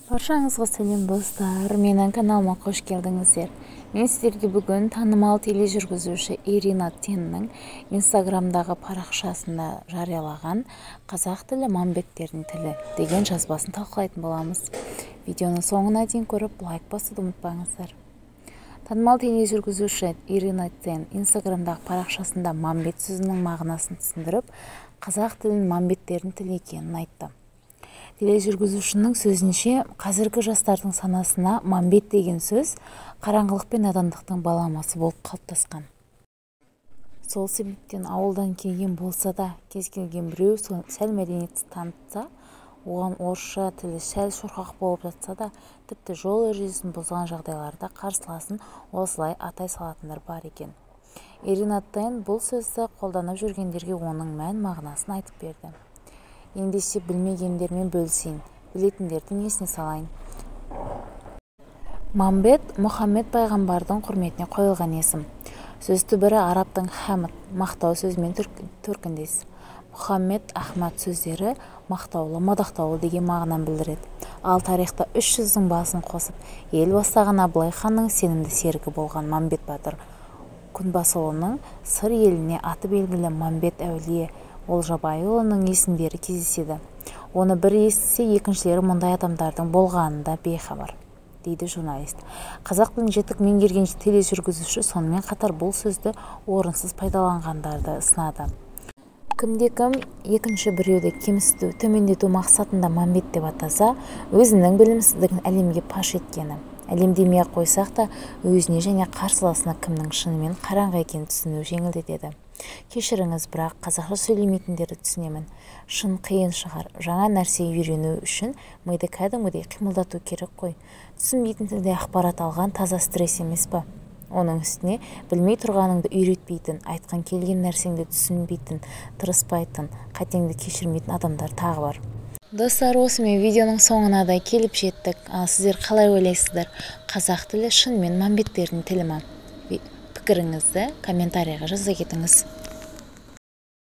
Баршаңызға сәлем, достар! Менің каналыма қош келдіңіздер. Мен сіздерге бүгін танымал тележүргізуші Ирина Теннің Инстаграмдағы парақшасында жариялаған «Қазақ тілі мамбеттердің тілі» деген жазбасын талқылайтын боламыз. Видеоны соңына дейін көріп, лайк басуды ұмытпаңыздар. Танымал тележүргізуші Ирина Тен Инстаграмдағы парақшасында мамбет сөзінің мағынасын түсіндіріп, қазақ тілінің мамбеттердің тілі екенін айтты. Тележүргізушінің сөзінше, қазіргі жастардың санасына мамбет деген сөз қараңғылық пен надандықтың баламасы болып қалыптасқан. Сол себептен ауылдан келген болса да, кез келген біреу сәл мәдениетсіз танытса, оған орысша тілі сәл шорқақ болып жатса да, тіпті жол ережесін бұзған жағдайларда қарсыласын осылай атай салатындар бар екен. Ирина Тен бұл сөзді қолданып жүргендерге оның мән-мағынасын айтып берді. Ендеше, білмегендермен бөлісейін, білетіндердің есіне салайын. Мамбет – Мұхаммед пайғамбардың құрметіне қойылған есім. Сөз түбірі арабтың хәмд, мақтау сөзімен төркіндес. Мұхаммед, Ахмад сөздері мақтаулы, мадақтаулы деген мағынаны білдіреді. Ал тарихта 3 жүздің басын қосып, ел бастаған Абылай ханның сенімді серігі болған Мамбет батыр Күнбасұлының, Сыр еліне аты белгілі Мамбет әулие Олжабайұлының есімдері кездеседі. Оны бір естісе, екіншілері мұндай адамдардың болғанынан бейхабар, дейді журналист. Қазақ тілін жетік меңгерген тележүргізуші сонымен қатар бұл сөзді орынсыз пайдаланғандарды сынады. Кімде-кім екінші біреуді кемсіту, төмендету мақсатында мамбет деп атаса, өзінің білімсіздігін әлемге паш еткені. Әлем демей-ақ қойсақ та, өзіне және қарсыласына кімнің шынымен қараңғы екенін түсіну жеңілдетеді. Кешіріңіз, бірақ қазақша сөйлемейтіндерді түсінемін. Шын қиын шығар, жаңа нәрсе үйрену үшін миды кәдімгідей қимылдату керек қой. Түсінбейтін тілде ақпарат алған таза стресс емес па? Оның үстіне білмей тұрғаныңды үйретпейтін, айтқан келген нәрсеңді түсінбейтін, тырыспайтын, қатеңді кешірмейтін адамдар тағы бар. Достар, осымен видеоның соңына да келіп жеттік. Ал сіздер қалай ойлайсыздар? Қазақ тілі шынымен мамбеттердің тілі ма? Пікіріңізді комментарийға жаза кетіңіз.